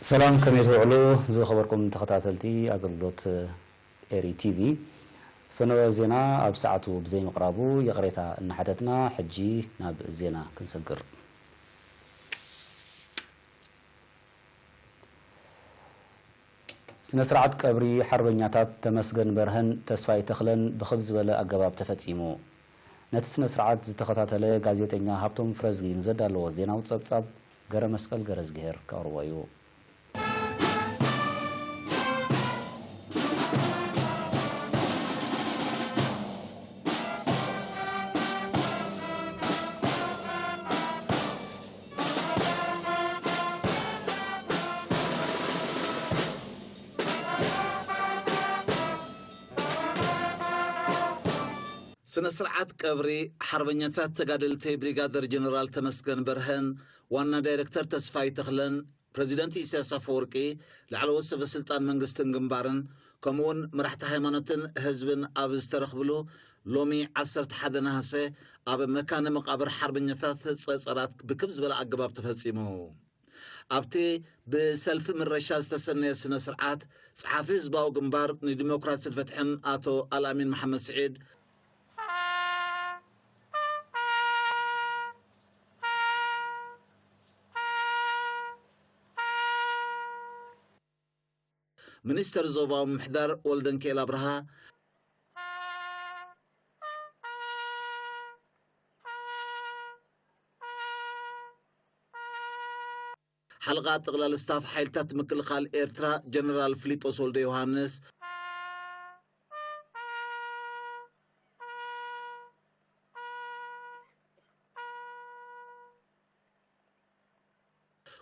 ሰላም፣ ከመይ ትውዕሉ ዝኸበርኩም ተኸታተልቲ ኣገልግሎት ኤሪ ቲቪ? ፈነወ ዜና ኣብ ሰዓቱ ብዘይምቕራቡ ይቕሬታ እናሓተትና፣ ሕጂ ናብ ዜና ክንሰግር። ስነ ስርዓት ቀብሪ ሓርበኛታት ተመስገን በርሀን ተስፋይ ተኽለን ብኽብ ዝበለ ኣገባብ ተፈጺሙ። ነቲ ስነ ስርዓት ዝተኸታተለ ጋዜጠኛ ሃብቶም ፍረዝጊ ንዘዳለዎ ዜናዊ ጸብጻብ ገረ መስቀል ገረዝግሄር ከቕርቦ እዩ። ስነ ስርዓት ቀብሪ ሓርበኛታት ተጋደልቲ ብሪጋደር ጀነራል ተመስገን በርሀን፣ ዋና ዳይረክተር ተስፋይ ተኽለን፣ ፕረዚደንት ኢሳያስ ኣፈወርቂ፣ ላዕለዎት ሰበ ስልጣን መንግስትን ግንባርን፣ ከምኡውን መራሕቲ ሃይማኖትን ህዝብን ኣብ ዝተረኽብሉ ሎሚ ዓሰርተ ሓደ ነሃሰ ኣብ መካነ መቓብር ሓርበኛታት ጸጸራት ብክብ ዝበለ ኣገባብ ተፈጺሙ። ኣብቲ ብሰልፊ ምረሻ ዝተሰነየ ስነ ስርዓት፣ ጸሓፊ ህዝባዊ ግንባር ንዲሞክራስን ፍትሕን ኣቶ ኣልኣሚን መሓመድ ስዒድ፣ ሚኒስተር ዞባዊ ምምሕዳር ወልደንኪኤል ኣብርሃ፣ ሓለቓ ጠቕላሊ ስታፍ ሓይልታት ምክልኻል ኤርትራ ጀነራል ፊሊጶስ ወልደ ዮሃንስ፣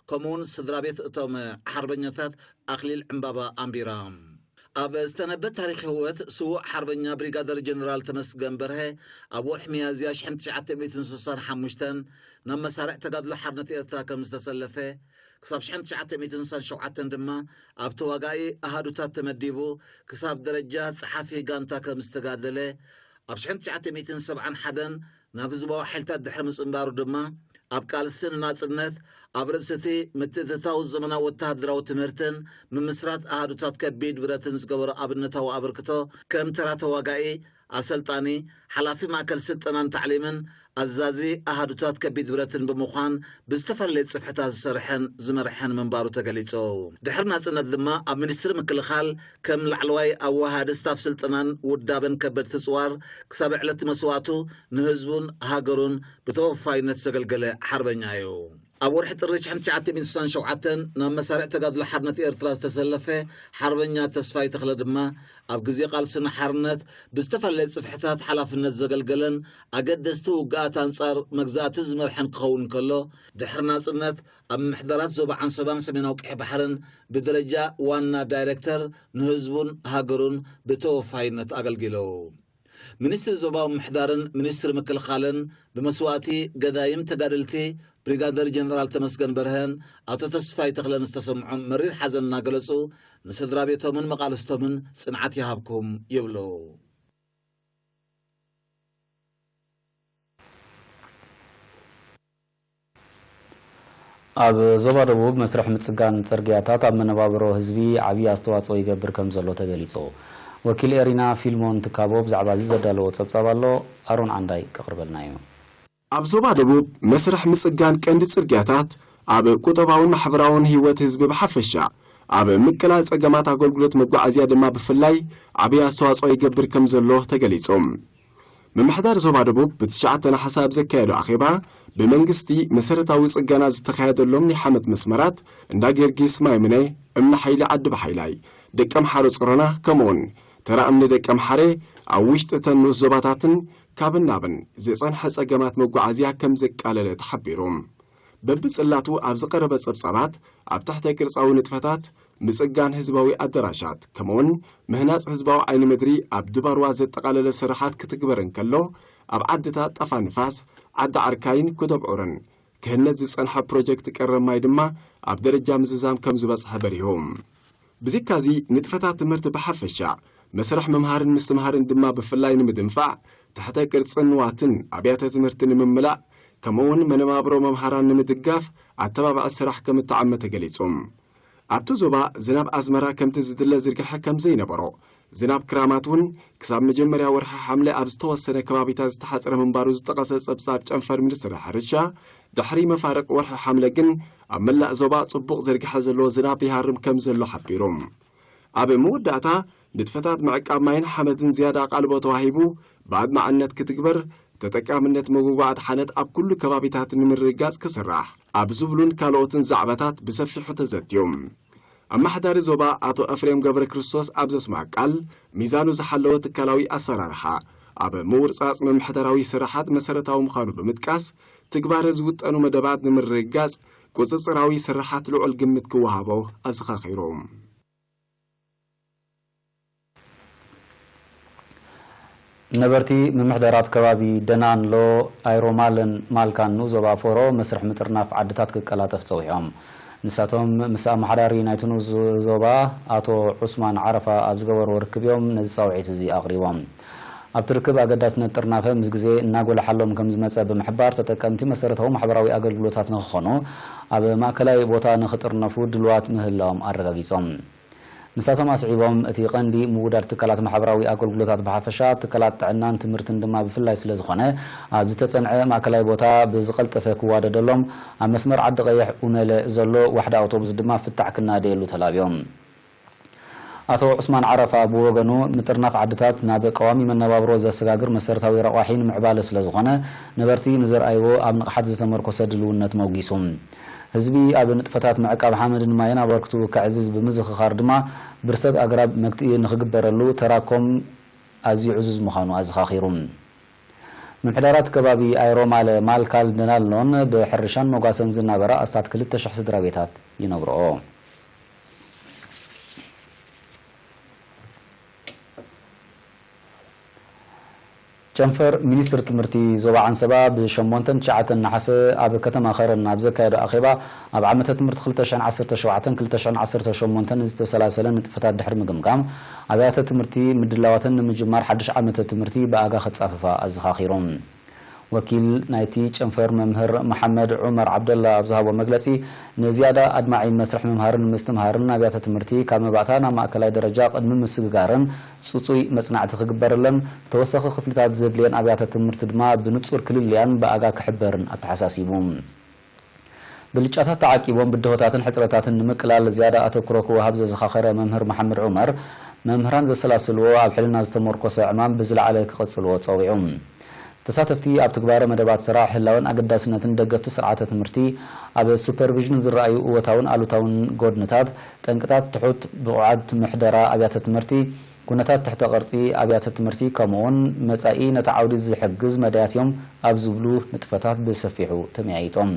ከምኡውን ስድራ ቤት እቶም ሓርበኛታት ኣኽሊል ዕምባባ ኣንቢራ። ኣብ ዝተነበ ታሪኽ ህይወት ስዉእ ሓርበኛ ብሪጋደር ጀነራል ተመስገን በርሀ፣ ኣብ ወርሒ ሚያዝያ ሽሕን ትሽዓተ ሚእትን ስሳን ሓሙሽተን ናብ መሳርዕ ተጋድሎ ሓርነት ኤርትራ ከም ዝተሰለፈ፣ ክሳብ ሽሕን ትሽዓተ ሚእትን ስሳን ሸውዓተን ድማ ኣብ ተዋጋኢ ኣሃዱታት ተመዲቡ ክሳብ ደረጃ ጸሓፊ ጋንታ ከም ዝተጋደለ፣ ኣብ ሽሕን ትሽዓተ ሚእትን ሰብዓን ሓደን ናብ ህዝባዊ ሓይልታት ድሕሪ ምጽንባሩ ድማ፣ ኣብ ቃልሲ ንናጽነት፣ ኣብ ርእሲ እቲ ምትእትታው ዘመናዊ ወተሃደራዊ ትምህርትን ምምስራት ኣሃዱታት ከቢድ ብረትን ዝገበሮ ኣብነታዊ ኣበርክቶ፣ ከም ተራ ተዋጋኢ፣ ኣሰልጣኒ፣ ሓላፊ ማእከል ስልጠናን ታዕሊምን፣ ኣዛዚ ኣሃዱታት ከቢድ ብረትን ብምዃን ብዝተፈላለየ ጽፍሕታት ዝሰርሐን ዝመርሐን ምንባሩ ተገሊጹ። ድሕሪ ናጽነት ድማ ኣብ ሚኒስትሪ ምክልኻል ከም ላዕለዋይ ኣወሃሃዲ ስታፍ ስልጠናን ውዳበን ከበድቲ ጽዋር ክሳብ ዕለት መስዋእቱ ንህዝቡን ሃገሩን ብተወፋይነት ዘገልገለ ሓርበኛ እዩ። ኣብ ወርሒ ጥሪ ሽሕን ትሽዓተ ሚእትን ስሳን ሸውዓተን ናብ መሳርዕ ተጋድሎ ሓርነት ኤርትራ ዝተሰለፈ ሓርበኛ ተስፋይ ተኽለ ድማ፣ ኣብ ግዜ ቃልሲ ንሓርነት ብዝተፈላለየ ጽፍሕታት ሓላፍነት ዘገልገለን ኣገደስቲ ውግኣት ኣንጻር መግዛእቲ ዝመርሐን ክኸውን ከሎ፣ ድሕሪ ናጽነት ኣብ ምምሕዳራት ዞባ ዓንሰባን ሰሜናዊ ቀይሕ ባሕርን ብደረጃ ዋና ዳይረክተር ንህዝቡን ሃገሩን ብተወፋይነት ኣገልጊሉ። ሚኒስትሪ ዞባዊ ምምሕዳርን ሚኒስትሪ ምክልኻልን ብመስዋእቲ ገዳይም ተጋደልቲ ብሪጋደር ጀነራል ተመስገን በርሀን ኣቶ ተስፋይ ተኽለን ዝተሰምዖም መሪር ሓዘን እናገለጹ፣ ንስድራ ቤቶምን መቓልስቶምን ጽንዓት ይሃብኩም ይብሉ። ኣብ ዞባ ደቡብ መስርሕ ምጽጋን ጽርግያታት ኣብ መነባብሮ ህዝቢ ዓብዪ ኣስተዋጽኦ ይገብር ከም ዘሎ ተገሊጹ። ወኪል ኤሪና ፊልሞን ትካቦ ብዛዕባ እዚ ዘዳለዎ ጸብጻብ ኣሎ፣ ኣሮን ዓንዳይ ከቕርበልና እዩ። ኣብ ዞባ ደቡብ መስርሕ ምጽጋን ቀንዲ ጽርግያታት ኣብ ቁጠባውን ማሕበራውን ህይወት ህዝቢ ብሓፈሻ፣ ኣብ ምቅላል ጸገማት ኣገልግሎት መጓዓዝያ ድማ ብፍላይ ዓብዪ ኣስተዋጽኦ ይገብር ከም ዘሎ ተገሊጹ። ምምሕዳር ዞባ ደቡብ ብትሽዓተ ነሓሰ ኣብ ዘካየዶ ኣኼባ፣ ብመንግስቲ መሰረታዊ ጽገና ዝተኻየደሎም ናይ ሓመድ መስመራት እንዳ ጊዮርጊስ ማይምነ፣ እምኒ ሓይሊ ዓዲ ብሓይላይ፣ ደቀምሓረ ጾሮና፣ ከምኡውን ተራ እምኒ ደቀምሓረ ኣብ ውሽጢ እተን ንኡስ ዞባታትን ካብን ናብን ዝጸንሐ ጸገማት መጓዓዝያ ከም ዘቃለለ ተሓቢሩ። በብጽላቱ ኣብ ዝቐረበ ጸብጻባት፣ ኣብ ትሕተ ቅርጻዊ ንጥፈታት፣ ምጽጋን ህዝባዊ ኣደራሻት፣ ከምኡውን ምህናጽ ህዝባዊ ዓይኒ ምድሪ ኣብ ድባርዋ ዘጠቓለለ ስራሓት ክትግበር እንከሎ፣ ኣብ ዓድታት ጣፋ ንፋስ፣ ዓዲ ዓርካይን ኩደብዑርን ክህነጽ ዝጸንሐ ፕሮጀክት ቀረብ ማይ ድማ ኣብ ደረጃ ምዝዛም ከም ዝበጽሐ በሪሁ። ብዘይካዚ፣ ንጥፈታት ትምህርቲ ብሓፈሻ፣ መስርሕ ምምሃርን ምስትምሃርን ድማ ብፍላይ ንምድንፋዕ፣ ትሕተ ቅርጽን ንዋትን ኣብያተ ትምህርቲ ንምምላእ፣ ከምኡውን መነባብሮ መምሃራን ንምድጋፍ ኣተባባዒ ስራሕ ከም እተዓመ ተገሊጹ። ኣብቲ ዞባ ዝናብ ኣዝመራ ከምቲ ዝድለ ዝርግሐ ከም ዘይነበሮ፣ ዝናብ ክራማት እውን ክሳብ መጀመርያ ወርሒ ሓምለ ኣብ ዝተወሰነ ከባቢታት ዝተሓጽረ ምንባሩ ዝጠቐሰ ጸብጻብ ጨንፈር ሚኒስትሪ ሕርሻ፣ ድሕሪ መፋርቕ ወርሒ ሓምለ ግን ኣብ መላእ ዞባ ጽቡቕ ዝርግሐ ዘለዎ ዝናብ ይሃርም ከም ዘሎ ሓቢሩ። ኣብ መወዳእታ፣ ንጥፈታት ምዕቃብ ማይን ሓመድን ዝያዳ ኣቓልቦ ተዋሂቡ ብኣድማዕነት ክትግበር፣ ተጠቃምነት መጉጓ ኣድሓነት ኣብ ኩሉ ከባቢታት ንምርግጋጽ ክስራሕ ኣብ ዝብሉን ካልኦትን ዛዕባታት ብሰፊሑ ተዘትዩ። ኣመሓዳሪ ዞባ ኣቶ ኤፍሬም ገብረ ክርስቶስ ኣብ ዘስምዖ ቃል፣ ሚዛኑ ዝሓለወ ትካላዊ ኣሰራርሓ ኣብ ምውርጻጽ ምምሕዳራዊ ስራሓት መሰረታዊ ምዃኑ ብምጥቃስ፣ ትግባረ ዝውጠኑ መደባት ንምርግጋጽ ቁጽጽራዊ ስራሓት ልዑል ግምት ክወሃቦ ኣዘኻኺሩ። ነበርቲ ምምሕዳራት ከባቢ ደናንሎ፣ ኣይሮማልን ማልካን ንኡስ ዞባ ፎሮ መስርሕ ምጥርናፍ ዓድታት ክቀላጠፍ ጸዊዖም። ንሳቶም ምስ ኣመሓዳሪ ናይቲ ንኡስ ዞባ ኣቶ ዑስማን ዓረፋ ኣብ ዝገበርዎ ርክብ እዮም ነዚ ጻውዒት እዚ ኣቕሪቦም። ኣብቲ ርክብ ኣገዳስነት ጥርናፈ ምስ ግዜ እናጎልሓሎም ከም ዝመጸ ብምሕባር፣ ተጠቀምቲ መሰረታዊ ማሕበራዊ ኣገልግሎታት ንኽኾኑ ኣብ ማእከላይ ቦታ ንኽጥርነፉ ድልዋት ምህላዎም ኣረጋጊጾም። ንሳቶም ኣስዒቦም፣ እቲ ቀንዲ ምውዳድ ትካላት ማሕበራዊ ኣገልግሎታት ብሓፈሻ፣ ትካላት ጥዕናን ትምህርትን ድማ ብፍላይ ስለ ዝኾነ፣ ኣብ ዝተጸንዐ ማእከላይ ቦታ ብዝቐልጠፈ ክዋደደሎም፣ ኣብ መስመር ዓዲ ቀይሕ ኡነለ ዘሎ ዋሕዳ ኣውቶቡስ ድማ ፍታሕ ክናደየሉ ተላብዮም። ኣቶ ዑስማን ዓረፋ ብወገኑ፣ ምጥርናፍ ዓድታት ናብ ቀዋሚ መነባብሮ ዘሰጋግር መሰረታዊ ረቋሒ ንምዕባለ ስለ ዝኾነ፣ ነበርቲ ንዘርኣይዎ ኣብ ንቕሓት ዝተመርኮሰ ድልውነት መጒሱ። ህዝቢ ኣብ ንጥፈታት ምዕቃብ ሓመድን ማይን ኣበርክትኡ ከዕዝዝ ብምዝኽኻር ድማ፣ ብርሰት ኣግራብ መግትኢ ንኽግበረሉ ተራኮም ኣዝዩ ዕዙዝ ምዃኑ ኣዘኻኺሩ። ምምሕዳራት ከባቢ ኣይሮማለ፣ ማልካል ደናልኖን ብሕርሻን መጓሰን ዝናበራ ኣስታት ክልተ ሽሕ ስድራ ቤታት ይነብርኦ። ጨንፈር ሚኒስትሪ ትምህርቲ ዞባ ዓንሰባ ብሸሞንተን ትሽዓተን ነሓሰ ኣብ ከተማ ኸረን ኣብ ዘካየዶ ኣኼባ፣ ኣብ ዓመተ ትምህርቲ ክልተ ሽሕን ዓሰርተ ሸውዓተን ክልተ ሽሕን ዓሰርተ ሸሞንተን ዝተሰላሰለ ንጥፈታት ድሕሪ ምግምጋም፣ ኣብያተ ትምህርቲ ምድላዋተን ንምጅማር ሓድሽ ዓመተ ትምህርቲ ብኣጋ ክጻፈፋ ኣዘኻኺሩ። ወኪል ናይቲ ጨንፈር መምህር መሓመድ ዑመር ዓብደላ ኣብ ዝሃቦ መግለጺ፣ ንዝያዳ ኣድማዒ መስርሕ ምምሃርን ምስትምሃርን ኣብያተ ትምህርቲ ካብ መባእታ ናብ ማእከላይ ደረጃ ቅድሚ ምስግጋረን ጽጹይ መጽናዕቲ ክግበረለን፣ ተወሳኺ ክፍልታት ዘድልየን ኣብያተ ትምህርቲ ድማ ብንጹር ክልለያን ብኣጋ ክሕበርን ኣተሓሳሲቡ። ብልጫታት ተዓቂቦም ብድሆታትን ሕጽረታትን ንምቅላል ዝያዳ ኣተኩሮ ክወሃብ ዘዘኻኸረ መምህር መሓመድ ዑመር፣ መምህራን ዘሰላስልዎ ኣብ ሕልና ዝተመርኮሰ ዕማም ብዝለዓለ ክቕጽልዎ ጸዊዑ። ተሳተፍቲ ኣብ ትግባረ መደባት ስራሕ፣ ህላወን ኣገዳስነትን ደገፍቲ ስርዓተ ትምህርቲ፣ ኣብ ሱፐርቪዥን ዝረኣዩ እወታውን ኣሉታውን ጎድንታት፣ ጠንቅታት ትሑት ብቑዓት ምሕደራ ኣብያተ ትምህርቲ፣ ኩነታት ትሕተ ቅርጺ ኣብያተ ትምህርቲ፣ ከምኡውን መጻኢ ነቲ ዓውዲ ዝሕግዝ መዳያት እዮም ኣብ ዝብሉ ንጥፈታት ብሰፊሑ ተመያይጦም።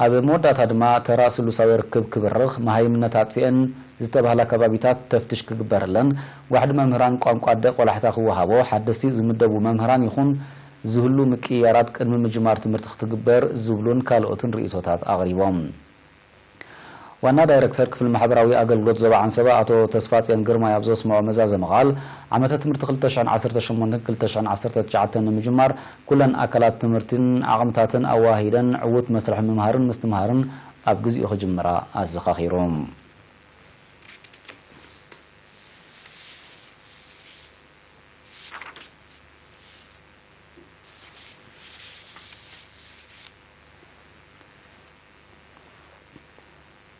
ኣብ መወዳእታ ድማ፣ ተራ ስሉሳዊ ርክብ ክብርኽ፣ መሃይምነት ኣጥፊአን ዝተባህላ ከባቢታት ተፍትሽ ክግበረለን፣ ዋሕዲ መምህራን ቋንቋ ኣደ ቆላሕታ ክወሃቦ፣ ሓደስቲ ዝምደቡ መምህራን ይኹን ዝህሉ ምቅይያራት ቅድሚ ምጅማር ትምህርቲ ክትግበር ዝብሉን ካልኦትን ርእይቶታት ኣቕሪቦም። ዋና ዳይረክተር ክፍሊ ማሕበራዊ ኣገልግሎት ዞባ ዓንሰባ ኣቶ ተስፋጽዮን ግርማይ ኣብ ዘስምዖ መዛዘሚ ቃል፣ ዓመተ ትምህርቲ ክልተ ሽሕን ዓሰርተ ሸሞንተን ክልተ ሽሕን ዓሰርተ ትሽዓተን ንምጅማር ኩለን ኣካላት ትምህርትን ዓቕምታትን ኣዋሂደን ዕዉት መስርሕ ምምሃርን ምስትምሃርን ኣብ ግዚኡ ክጅምራ ኣዘኻኺሩ።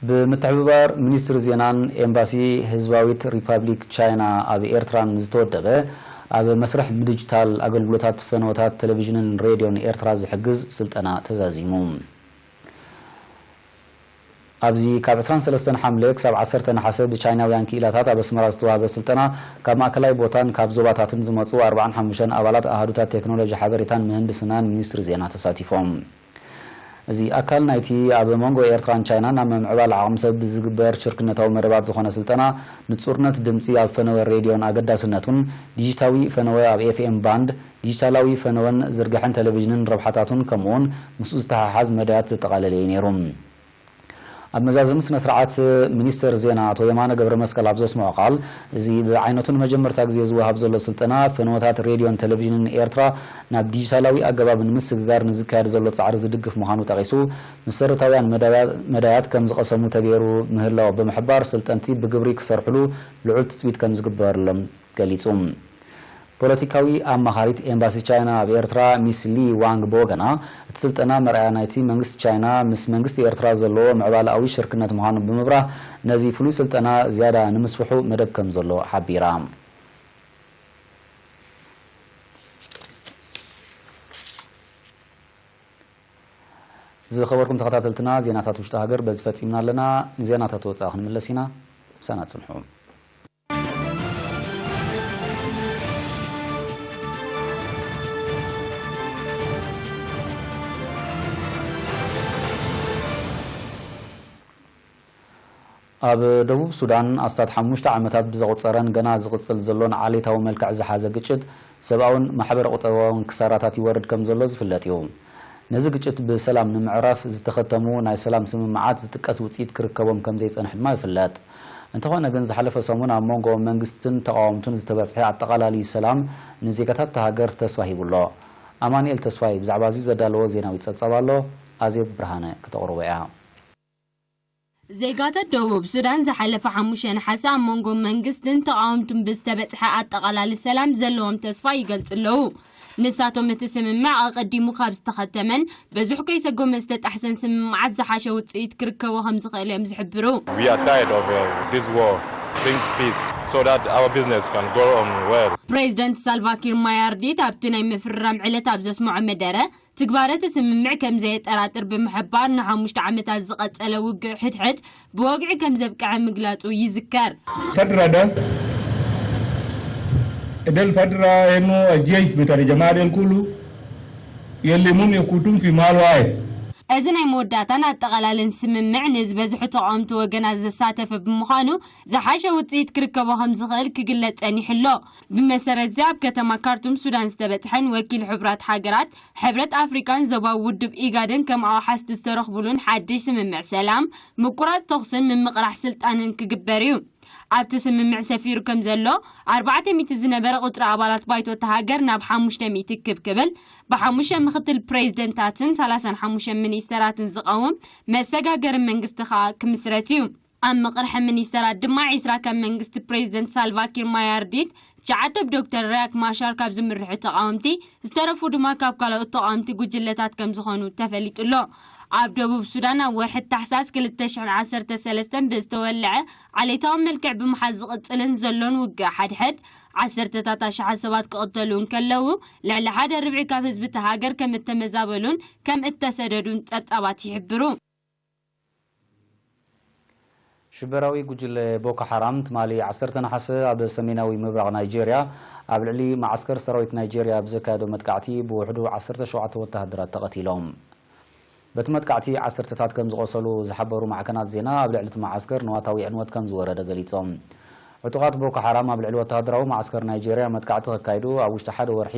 ብምትሕብባር ሚኒስትሪ ዜናን ኤምባሲ ህዝባዊት ሪፓብሊክ ቻይና ኣብ ኤርትራን ዝተወደበ፣ ኣብ መስርሕ ብዲጂታል ኣገልግሎታት ፈነወታት ቴሌቪዥንን ሬድዮን ኤርትራ ዝሕግዝ ስልጠና ተዛዚሙ። ኣብዚ ካብ ዕስራን ሰለስተን ሓምለ ክሳብ ዓሰርተ ነሓሰ ብቻይናውያን ክኢላታት ኣብ ኣስመራ ዝተዋህበ ስልጠና፣ ካብ ማእከላይ ቦታን ካብ ዞባታትን ዝመጹ ኣርባዓን ሓሙሽተን ኣባላት ኣሃዱታት ቴክኖሎጂ ሓበሬታን ምህንድስናን ሚኒስትሪ ዜና ተሳቲፎም። እዚ ኣካል ናይቲ ኣብ መንጎ ኤርትራን ቻይናን ኣብ ምምዕባል ዓቕሚ ሰብ ብዝግበር ሽርክነታዊ መደባት ዝኾነ ስልጠና፣ ንጹርነት ድምጺ ኣብ ፈነወ ሬድዮን ኣገዳስነቱን፣ ዲጂታዊ ፈነወ ኣብ ኤፍኤም ባንድ፣ ዲጂታላዊ ፈነወን ዝርግሐን ቴሌቪዥንን ረብሓታቱን፣ ከምኡውን ምስኡ ዝተሓሓዝ መዳያት ዘጠቓለለ እዩ ነይሩ። ኣብ መዛዘሚ ስነ ስርዓት፣ ሚኒስትር ዜና ኣቶ የማነ ገብረ መስቀል ኣብ ዘስምዖ ቃል፣ እዚ ብዓይነቱ ንመጀመርታ ግዜ ዝወሃብ ዘሎ ስልጠና፣ ፈነወታት ሬድዮን ቴሌቪዥንን ኤርትራ ናብ ዲጂታላዊ ኣገባብ ንምስግጋር ንዝካየድ ዘሎ ጻዕሪ ዝድግፍ ምዃኑ ጠቒሱ፣ መሰረታውያን መዳያ-፣ መዳያት ከም ዝቐሰሙ ተገይሩ ምህላው ብምሕባር፣ ስልጠንቲ ብግብሪ ክሰርሕሉ ልዑል ትጽቢት ከም ዝግበረሎም ገሊጹ። ፖለቲካዊ ኣማኻሪት ኤምባሲ ቻይና ኣብ ኤርትራ ሚስ ሊ ዋንግ ብወገና፣ እቲ ስልጠና መርኣያ ናይቲ መንግስቲ ቻይና ምስ መንግስቲ ኤርትራ ዘለዎ ምዕባለኣዊ ሽርክነት ምዃኑ ብምብራህ፣ ነዚ ፍሉይ ስልጠና ዝያዳ ንምስፍሑ መደብ ከም ዘሎ ሓቢራ። ዝኸበርኩም ተኸታተልትና፣ ዜናታት ውሽጢ ሃገር በዚ ፈጺምና ኣለና። ንዜናታት ወጻኢ ክንምለስ ኢና። ምሳና ጽንሑ። ኣብ ደቡብ ሱዳን ኣስታት ሓሙሽተ ዓመታት ብዘቑጸረን ገና ዝቕጽል ዘሎን ዓሌታዊ መልክዕ ዝሓዘ ግጭት፣ ሰብኣውን ማሕበረ ቁጠባውን ክሳራታት ይወርድ ከም ዘሎ ዝፍለጥ እዩ። ነዚ ግጭት ብሰላም ንምዕራፍ ዝተኸተሙ ናይ ሰላም ስምምዓት ዝጥቀስ ውጽኢት ክርከቦም ከም ዘይጸንሕ ድማ ይፍለጥ። እንተኾነ ግን፣ ዝሓለፈ ሰሙን ኣብ መንጎ መንግስትን ተቓወምቱን ዝተበጽሐ ኣጠቓላሊ ሰላም፣ ንዜጋታት እታ ሃገር ተስፋ ሂቡ ኣሎ። ኣማኑኤል ተስፋይ ብዛዕባ እዚ ዘዳለዎ ዜናዊ ጸብጻብ ኣሎ። ኣዜብ ብርሃነ ክተቕርቦ እያ። ዜጋታት ደቡብ ሱዳን ዝሓለፈ ሓሙሽተ ነሓሰ ኣብ መንጎ መንግስትን ተቓወምቱን ብዝተበጽሐ ኣጠቓላሊ ሰላም ዘለዎም ተስፋ ይገልጹ ኣለዉ። ንሳቶም፣ እቲ ስምምዕ ኣቐዲሙ ካብ ዝተኸተመን ብዙሕ ከይሰጎመ ዝተጣሕሰን ስምምዓት ዝሓሸ ውጽኢት ክርከቦ ከም ዝኽእል እዮም ዝሕብሩ። We are tired of uh, this war. Bring peace so that our business can go on well. ፕሬዚደንት ሳልቫኪር ማያርዲት ኣብቲ ናይ ምፍርራም ዕለት ኣብ ዘስምዖ መደረ፣ ትግባረ እቲ ስምምዕ ከም ዘየጠራጥር ብምሕባር፣ ንሓሙሽተ ዓመታት ዝቐጸለ ውግእ ሕድሕድ ብወግዒ ከም ዘብቅዐ ምግላጹ ይዝከር። ፈድራ ደ እደል ፈድራ ኑ ኣጀይሽ ብተር ጀማደል ኩሉ የሊሙም የኩቱም ፊ ማልዋይ። እዚ ናይ መወዳእታን ኣጠቓላልን ስምምዕ፣ ንዝበዝሑ ተቓወምቲ ወገናት ዘሳተፈ ብምዃኑ፣ ዝሓሸ ውጽኢት ክርከቦ ከም ዝኽእል ክግለጽ ጸኒሑ ኣሎ። ብመሰረት እዚ፣ ኣብ ከተማ ካርቱም ሱዳን ዝተበጽሐን ወኪል ሕቡራት ሃገራት፣ ሕብረት ኣፍሪቃን ዞባዊ ውድብ ኢጋድን ከም ኣውሓስቲ ዝተረኽቡሉን ሓድሽ ስምምዕ ሰላም፣ ምቁራጽ ተኹስን ምምቕራሕ ስልጣንን ክግበር እዩ። ኣብቲ ስምምዕ ሰፊሩ ከም ዘሎ፣ ኣርባዕተ ሚእቲ ዝነበረ ቁጽሪ ኣባላት ባይቶ እታ ሃገር ናብ ሓሙሽተ ሚእቲ ክብ ክብል፣ ብሓሙሽተ ምኽትል ፕሬዚደንታትን ሰላሳን ሓሙሽተ ሚኒስተራትን ዝቐውም መሰጋገሪ መንግስቲ ከኣ ክምስረት እዩ። ኣብ ምቕርሒ ሚኒስተራት ድማ፣ ዒስራ ካብ መንግስቲ ፕሬዚደንት ሳልቫኪር ማያርዲት፣ ትሽዓተ ብዶክተር ሪያክ ማሻር ካብ ዝምርሑ ተቓወምቲ፣ ዝተረፉ ድማ ካብ ካልኦት ተቓወምቲ ጉጅለታት ከም ዝኾኑ ተፈሊጡ ኣሎ። ኣብ ደቡብ ሱዳን ኣብ ወርሒ ታሕሳስ ክልተ ሽሕን ዓሰርተ ሰለስተን ብዝተወልዐ ዓሌታዊ መልክዕ ብምሓዝ ዝቕጽልን ዘሎን ውግእ ሓድሕድ፣ ዓሰርተታት ኣሽሓት ሰባት ክቕተሉ እንከለዉ፣ ልዕሊ ሓደ ርብዒ ካብ ህዝቢ እታ ሃገር ከም እተመዛበሉን ከም እተሰደዱን ጸብጻባት ይሕብሩ። ሽበራዊ ጉጅለ ቦኮ ሓራም ትማሊ ዓሰርተ ነሓሰ ኣብ ሰሜናዊ ምብራቕ ናይጄርያ ኣብ ልዕሊ መዓስከር ሰራዊት ናይጄርያ ብዘካየዶ መጥቃዕቲ ብውሕዱ ዓሰርተ ሸውዓተ ወተሃደራት ተቐቲሎም። በቲ መጥቃዕቲ ዓሰርተታት ከም ዝቖሰሉ ዝሓበሩ ማዕከናት ዜና፣ ኣብ ልዕሊ እቲ መዓስከር ንዋታዊ ዕንወት ከም ዝወረደ ገሊጾም። ዕጡቓት ቦኮ ሓራም ኣብ ልዕሊ ወተሃደራዊ መዓስከር ናይጄርያ መጥቃዕቲ ከካይዱ ኣብ ውሽጢ ሓደ ወርሒ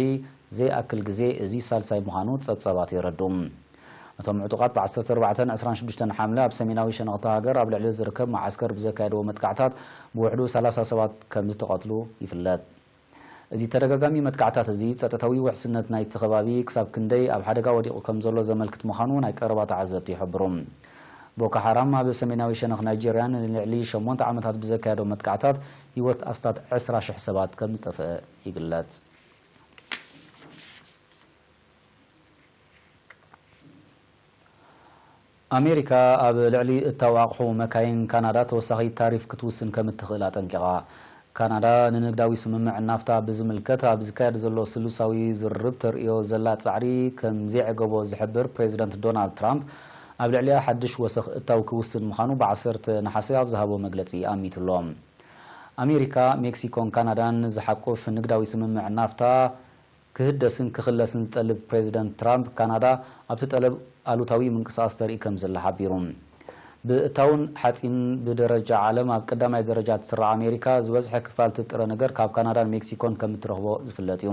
ዘይኣክል ግዜ፣ እዚ ሳልሳይ ምዃኑ ጸብጻባት የረድኡ። እቶም ዕጡቓት ብ ዓሰርተ ኣርባዕተን ዕስራን ሽዱሽተን ሓምለ ኣብ ሰሜናዊ ሸነኽ እታ ሃገር ኣብ ልዕሊ ዝርከብ መዓስከር ብዘካየድዎ መጥቃዕታት ብውሕዱ ሰላሳ ሰባት ከም ዝተቐትሉ ይፍለጥ። እዚ ተደጋጋሚ መጥቃዕታት እዚ፣ ጸጥታዊ ውሕስነት ናይቲ ከባቢ ክሳብ ክንደይ ኣብ ሓደጋ ወዲቑ ከም ዘሎ ዘመልክት ምዃኑ ናይ ቀረባ ተዓዘብቲ ይሕብሩ። ቦኮ ሓራም ኣብ ሰሜናዊ ሸነኽ ናይጄርያ ንልዕሊ ሸሞንተ ዓመታት ብዘካየዶ መጥቃዕታት፣ ህይወት ኣስታት ዕስራ ሽሕ ሰባት ከም ዝጠፍአ ይግለጽ። ኣሜሪካ ኣብ ልዕሊ እታው ኣቕሑ መካይን ካናዳ ተወሳኺ ታሪፍ ክትውስን ከም እትኽእል ኣጠንቂቓ። ካናዳ ንንግዳዊ ስምምዕ ናፍታ ብዝምልከት ኣብ ዝካየድ ዘሎ ስሉሳዊ ዝርርብ ተርእዮ ዘላ ጻዕሪ ከም ዘይዕገቦ ዝሕብር ፕሬዚደንት ዶናልድ ትራምፕ፣ ኣብ ልዕሊኣ ሓድሽ ወሰኽ እታው ክውስን ምዃኑ ብዓሰርተ ነሓሰ ኣብ ዝሃቦ መግለጺ ኣሚቱ ኣሎ። ኣሜሪካ፣ ሜክሲኮን ካናዳን ዝሓቁፍ ንግዳዊ ስምምዕ ናፍታ ክህደስን ክኽለስን ዝጠልብ ፕሬዚደንት ትራምፕ፣ ካናዳ ኣብቲ ጠለብ ኣሉታዊ ምንቅስቓስ ተርኢ ከም ዘላ ሓቢሩ። ብእታውን ሓጺን ብደረጃ ዓለም ኣብ ቀዳማይ ደረጃ ትስራዕ ኣሜሪካ፣ ዝበዝሐ ክፋል እቲ ጥረ ነገር ካብ ካናዳን ሜክሲኮን ከም እትረኽቦ ዝፍለጥ እዩ።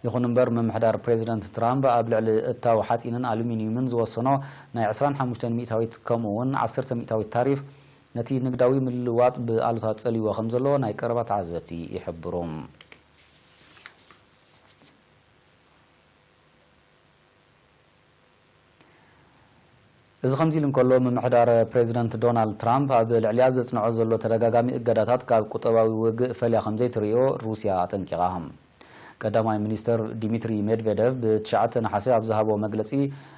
ይኹን እምበር፣ ምምሕዳር ፕሬዚደንት ትራምፕ ኣብ ልዕሊ እታው ሓፂንን ኣሉሚንዩምን ዝወሰኖ ናይ ዕስራን ሓሙሽተን ሚእታዊት ከምኡ እውን ዓሰርተ ሚእታዊት ታሪፍ፣ ነቲ ንግዳዊ ምልውዋጥ ብኣሉታ ጸልይዎ ከም ዘሎ ናይ ቀረባ ተዓዘብቲ ይሕብሩ። እዚ ከምዚ ኢሉ እንከሎ፣ ምምሕዳር ፕሬዚደንት ዶናልድ ትራምፕ ኣብ ልዕሊኣ ዘጽንዖ ዘሎ ተደጋጋሚ እገዳታት ካብ ቁጠባዊ ውግእ ፈልያ ከም ዘይትርእዮ ሩስያ ኣጠንቂቓ። ቀዳማይ ሚኒስተር ዲሚትሪ ሜድቬደቭ ብትሽዓተ ነሓሰ ኣብ ዝሃቦ መግለጺ፣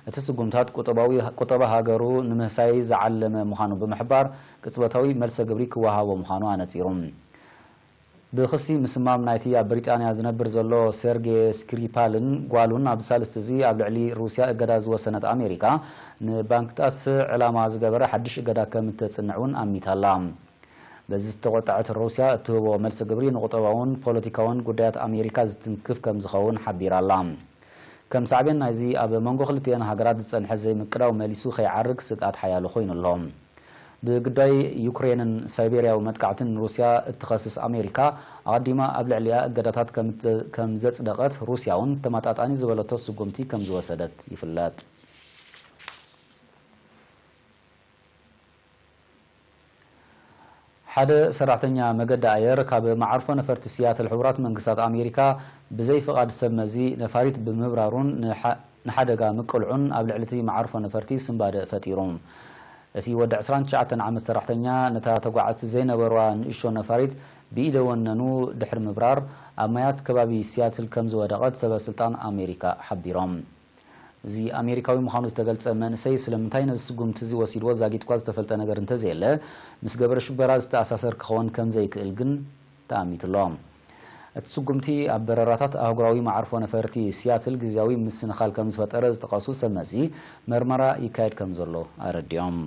እቲ ስጉምታት ቁጠባዊ፣ ቁጠባ ሃገሩ ንምህሳይ ዝዓለመ ምዃኑ ብምሕባር፣ ቅጽበታዊ መልሰ ግብሪ ክወሃቦ ምዃኑ ኣነጺሩ። ብኽሲ ምስማም ናይቲ ኣብ ብሪጣንያ ዝነብር ዘሎ ሴርጌ ስክሪፓልን ጓሉን፣ ኣብዚ ሳልስቲ እዚ ኣብ ልዕሊ ሩስያ እገዳ ዝወሰነት ኣሜሪካ፣ ንባንክታት ዕላማ ዝገበረ ሓድሽ እገዳ ከም እተጽንዕ እውን ኣሚታ'ላ። በዚ ዝተቖጠዐት ሩስያ እትህቦ መልሲ ግብሪ ንቁጠባውን ፖለቲካውን ጉዳያት ኣሜሪካ ዝትንክፍ ከም ዝኸውን ሓቢራ'ላ። ከም ሳዕቤን ናይዚ፣ ኣብ መንጎ ክልቲኤን ሃገራት ዝጸንሐ ዘይምቅዳው መሊሱ ከይዓርግ ስግኣት ሓያሎ ኮይኑ ኣሎ። ብጉዳይ ዩክሬንን ሳይቤርያዊ መጥቃዕትን ሩስያ እትኸስስ ኣሜሪካ፣ ኣቐዲማ ኣብ ልዕሊኣ እገዳታት ከም እተ-፣ ከም ዘጽደቐት፣ ሩስያ እውን ተመጣጣኒ ዝበለቶ ስጉምቲ ከም ዝወሰደት ይፍለጥ። ሓደ ሰራሕተኛ መገዲ ኣየር ካብ መዓርፎ ነፈርቲ ሲያትል ሕቡራት መንግስታት ኣሜሪካ ብዘይ ፍቓድ ሰብ መዚ ነፋሪት ብምብራሩን ንሓ-፣ ንሓደጋ ምቅልዑን ኣብ ልዕሊ እቲ መዓርፎ ነፈርቲ ስንባደ ፈጢሩ። እቲ ወዲ ዕስራን ትሽዓተን ዓመት ሰራሕተኛ፣ ነታ ተጓዓዝቲ ዘይነበርዋ ንእሽቶ ነፋሪት ብኢደ ወነኑ ድሕሪ ምብራር፣ ኣብ ማያት ከባቢ ሲያትል ከም ዝወደቐት ሰበ ስልጣን ኣሜሪካ ሓቢሮም። እዚ ኣሜሪካዊ ምዃኑ ዝተገልጸ መንእሰይ፣ ስለምንታይ ነዚ ስጉምቲ እዚ ወሲድዎ ዛጊት እኳ ዝተፈልጠ ነገር እንተዘየለ፣ ምስ ገበረ ሽበራ ዝተኣሳሰር ክኸውን ከም ዘይክእል ግን ተኣሚቱ ኣሎ። እቲ ስጉምቲ፣ ኣብ በረራታት ኣህጉራዊ መዓርፎ ነፈርቲ ሲያትል ግዝያዊ ምስንኻል ከም ዝፈጠረ ዝጠቐሱ ሰብ መዚ፣ መርመራ ይካየድ ከም ዘሎ ኣረዲኦም።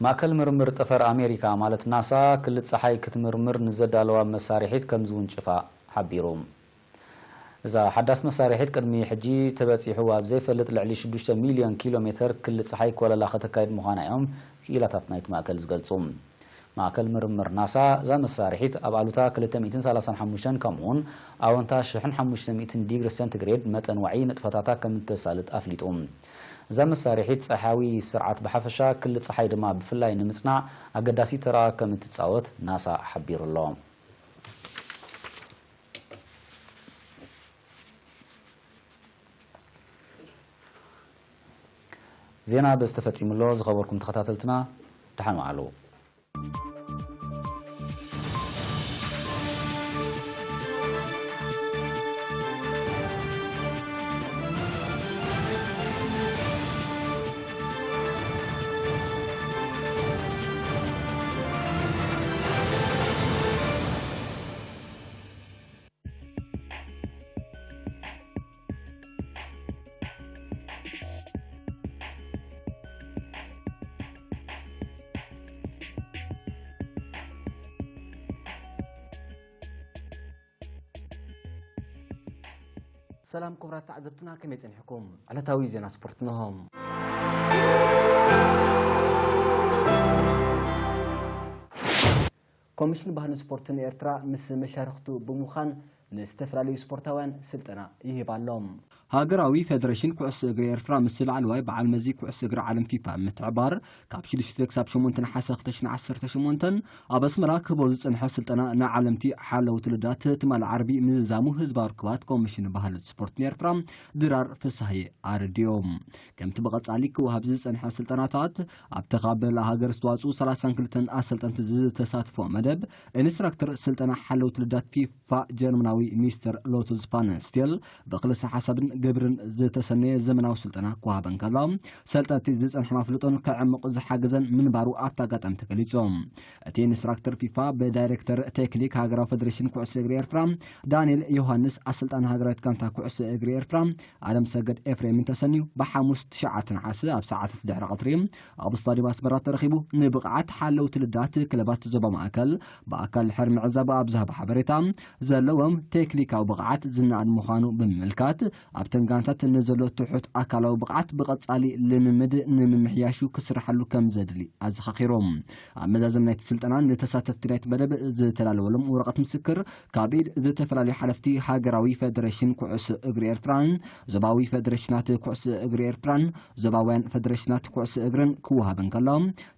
ማእከል ምርምር ጠፈር ኣሜሪካ፣ ማለት ናሳ፣ ክሊ ጸሓይ ክትምርምር ንዘዳለዋ መሳርሒት ከም ዝውንጭፋ ሓቢሩ። እዛ ሓዳስ መሳርሒት፣ ቅድሚ ሕጂ ተበጺሑ ኣብ ዘይፈልጥ ልዕሊ ሽዱሽተ ሚልዮን ኪሎ ሜተር ክሊ ጸሓይ ኮለላ ከተካይድ ምዃና እዮም ክኢላታት ናይቲ ማእከል ዝገልጹ። ማእከል ምርምር ናሳ፣ እዛ መሳርሒት ኣብ ኣሉታ ክልተ ሚእትን ሰላሳን ሓሙሽተን ከምኡውን ኣወንታ ሽሕን ሓሙሽተ ሚእትን ዲግሪ ሴንቲግሬድ መጠን ዋዒ ንጥፈታታ ከም እተሳልጥ ኣፍሊጡ። እዛ መሳርሒት፣ ጸሓያዊ ስርዓት ብሓፈሻ፣ ክሊ ጸሓይ ድማ ብፍላይ ንምጽናዕ ኣገዳሲ ተራ ከም እትጻወት ናሳ ሓቢሩ ኣሎ። ዜና በዚ ተፈጺሙ ኣሎ። ዝኸበርኩም ተኸታተልትና፣ ደሓን ዋዕሉ። ሰላም ክቡራት ተዓዘብትና፣ ከመይ ጸኒሕኩም? ዕለታዊ ዜና ስፖርት እንሆ። ኮሚሽን ባህልን ስፖርትን ኤርትራ ምስ መሻርኽቱ ብምዃን ንዝተፈላለዩ ስፖርታውያን ስልጠና ይህብ ኣሎ። ሃገራዊ ፌደሬሽን ኩዕሶ እግሪ ኤርትራ ምስ ላዕለዋይ በዓል መዚ ኩዕሶ እግሪ ዓለም ፊፋ ምትሕባር፣ ካብ ሽዱሽተ ክሳብ ሸሞንተ ነሓሰ ክልተ ሽሕን ዓሰርተ ሸሞንተን ኣብ ኣስመራ ክህቦ ዝጸንሐ ስልጠና ንዓለምቲ ሓለውቲ ልዳት ትማሊ ዓርቢ ምዝዛሙ ህዝባዊ ርክባት ኮሚሽን ባህልን ስፖርትን ኤርትራ ድራር ፍስሃየ ኣረዲኦም። ከምቲ ብቐጻሊ ክወሃብ ዝጸንሐ ስልጠናታት፣ ኣብቲ ካብ መላእ ሃገር ዝተዋጽኡ ሰላሳን ክልተን ኣሰልጠንቲ ዝተሳትፎ መደብ፣ ኢንስትራክተር ስልጠና ሓለውቲ ልዳት ፊፋ ጀርመናዊ ሚስተር ሎቶስ ፋንስቴል ብክልሰ ሓሳብን ግብርን ዝተሰነየ ዘመናዊ ስልጠና ክወሃብ እንከሎ፣ ሰልጠንቲ ዝጸንሐ ኣፍልጦን ከዕምቑ ዝሓግዘን ምንባሩ ኣብቲ ኣጋጣሚ ተገሊጹ። እቲ ኢንስትራክተር ፊፋ ብዳይሬክተር ቴክኒክ ሃገራዊ ፌደሬሽን ኩዕሶ እግሪ ኤርትራ ዳንኤል ዮሃንስ፣ ኣሰልጣኒ ሃገራዊት ጋንታ ኩዕሶ እግሪ ኤርትራ ኣለም ሰገድ ኤፍሬምን ተሰንዩ ብሓሙስ ትሽዓተ ነሓሰ ኣብ ሰዓታት ድሕሪ ቀትሪ ኣብ ስታዲየም ኣስመራ ተረኺቡ ንብቕዓት ሓለውቲ ልዳት ክለባት ዞባ ማእከል ብኣካል ድሕሪ ምዕዛቡ ኣብ ዝሃቦ ሓበሬታ፣ ዘለዎም ቴክኒካዊ ብቕዓት ዝነኣድ ምዃኑ ብምምልካት፣ ኣብ እተን ጋንታት ንዘሎ ትሑት ኣካላዊ ብቕዓት ብቐጻሊ ልምምድ ንምምሕያሹ ክስርሓሉ ከም ዘድሊ ኣዘኻኺሮም። ኣብ መዛዘም ናይቲ ስልጠና ንተሳተፍቲ ናይቲ መደብ ዝተዳለወሎም ወረቐት ምስክር ካብ ኢድ ዝተፈላለዩ ሓለፍቲ ሃገራዊ ፌደሬሽን ኩዕሶ እግሪ ኤርትራን ዞባዊ ፌደሬሽናት ኩዕሶ እግሪ ኤርትራን ዞባውያን ፌደሬሽናት ኩዕሶ እግርን ክወሃብ እንከሎ፣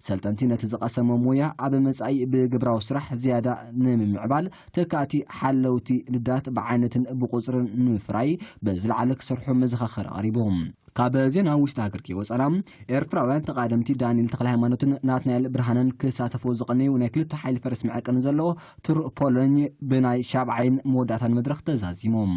ሰልጠንቲ ነቲ ዝቐሰሞ ሞያ ኣብ መጻኢ ብግብራዊ ስራሕ ዝያዳ ንምምዕባል ተካእቲ ሓለውቲ ልዳት ብዓይነትን ብቁጽርን ንምፍራይ ብዝለዓለ ክሰርሑ መዘኻኸሪ ኣቕሪቡ። ካብ ዜና ውሽጢ ሃገር ከይወጻና፣ ኤርትራውያን ተቓደምቲ ዳንኤል ተኽለ ሃይማኖትን ናትናኤል ብርሃነን ክሳተፉ ዝቐነዩ ናይ ክልተ ሓይሊ ፈረስ መዐቀኒ ዘለዎ ቱር ፖሎኝ ብናይ ሻብዓይን መወዳእታን መድረኽ ተዛዚሞም።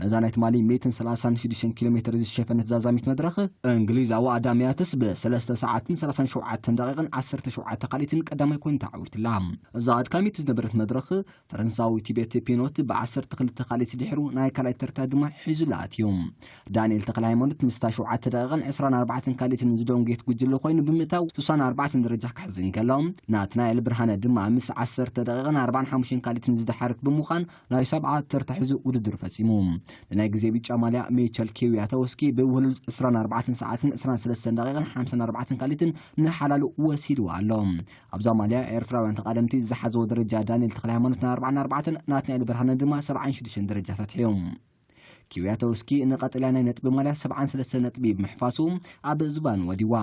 ነዛ ናይ ትማሊ ሚእትን ሰላሳን ሽዱሽተን ኪሎ ሜትር ዝሸፈነት ዛዛሚት መድረኽ፣ እንግሊዛዊ ኣዳም ያትስ ብሰለስተ ሰዓትን ሰላሳን ሸውዓተን ደቂቕን ዓሰርተ ሸውዓተ ካሊትን ቀዳማይ ኮይኑ ተዓዊትላ። እዛ ኣድካሚት ዝነበረት መድረኽ፣ ፈረንሳዊ ቲቤት ፒኖት ብዓሰርተ ክልተ ካሊት ድሕሩ ናይ ካልኣይ ተርታ ድማ ሒዙላ ኣትዩ። ዳንኤል ተኽለ ሃይማኖት ምስታ ሸውዓተ ደቂቕን ዕስራን ኣርባዕተን ካሊትን ዝደንጎየት ጉጅለ ኮይኑ ብምእታው ስሳን ኣርባዕተን ደረጃ ክሕዝ እንከሎ፣ ናትናኤል ብርሃነ ድማ ምስ ዓሰርተ ደቂቕን ኣርባን ሓሙሽተን ካሊትን ዝደሓረት ብምዃን ናይ ሰብዓ ተርታ ሒዙ ውድድሩ ፈጺሙ። ንናይ ግዜ ብጫ ማልያ ሚቸል ኪውያቶውስኪ ብውህሉል ዕስራን ኣርባዕተን ሰዓትን ዕስራን ሰለስተን ደቂቕን ሓምሳን ኣርባዕተን ካሊትን ንሓላሉ ወሲድዋ ኣሎ። ኣብዛ ማልያ ኤርትራውያን ተቓደምቲ ዝሓዝዎ ደረጃ ዳንኤል ተኽለ ሃይማኖት ናይ ኣርባዓን ኣርባዕተን፣ ናትናኤል ብርሃነ ድማ ሰብዓን ሽዱሽተን ደረጃታት እዮም። ኪውያቶውስኪ ንቐጠልያ ናይ ነጥቢ ማልያ ሰብዓን ሰለስተን ነጥቢ ብምሕፋሱ ኣብ ዝባን ወዲዋ።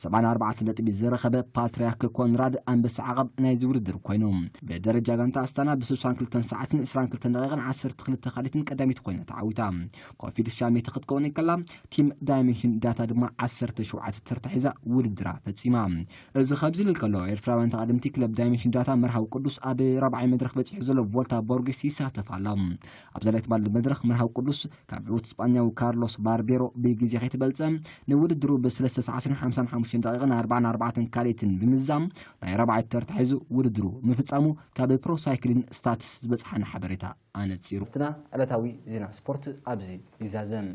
ሰብዓን ኣርባዕተን ነጥቢ ዝረኸበ ፓትርያርክ ኮንራድ ኣንበሳ ዓቐብ ናይዚ ውድድር ኮይኑ፣ ብደረጃ ጋንታ ኣስታና ብስሳን ክልተን ሰዓትን ዕስራን ክልተን ደቂቕን ዓሰርተ ክልተ ካሊትን ቀዳሚት ኮይና ተዓዊታ። ኮፊድ ሻሜተ ክትከውን እንከላ፣ ቲም ዳይሜንሽን ዳታ ድማ ዓሰርተ ሸውዓተ ተርታ ሒዛ ውድድራ ፈጺማ። እዚ ኸብዚ ኢሉ እንከሎ፣ ኤርትራውያን ተቓደምቲ ክለብ ዳይሜንሽን ዳታ መርሃዊ ቅዱስ ኣብ ራብዓይ መድረኽ በጺሑ ዘሎ ቮልታ ቦርጌስ ይሳተፍ ኣሎ። ኣብዛ ናይ ትማሊ መድረኽ መርሃዊ ቅዱስ ካብ ዕዉት ስጳኛዊ ካርሎስ ባርቤሮ ብግዜ ከይተበልጸ፣ ንውድድሩ ብሰለስተ ሰዓትን ሓምሳን ሓሙሽተን ደቂቕን ኣርባን ኣርባዕተን ካሌትን ብምዛም ናይ ራብዓይ ተርታ ሒዙ ውድድሩ ምፍጻሙ ካብ ፕሮ ሳይክሊን ስታትስ ዝበጽሓና ሓበሬታ ኣነጺሩ። ትና ዕለታዊ ዜና ስፖርት ኣብዚ ይዛዘም።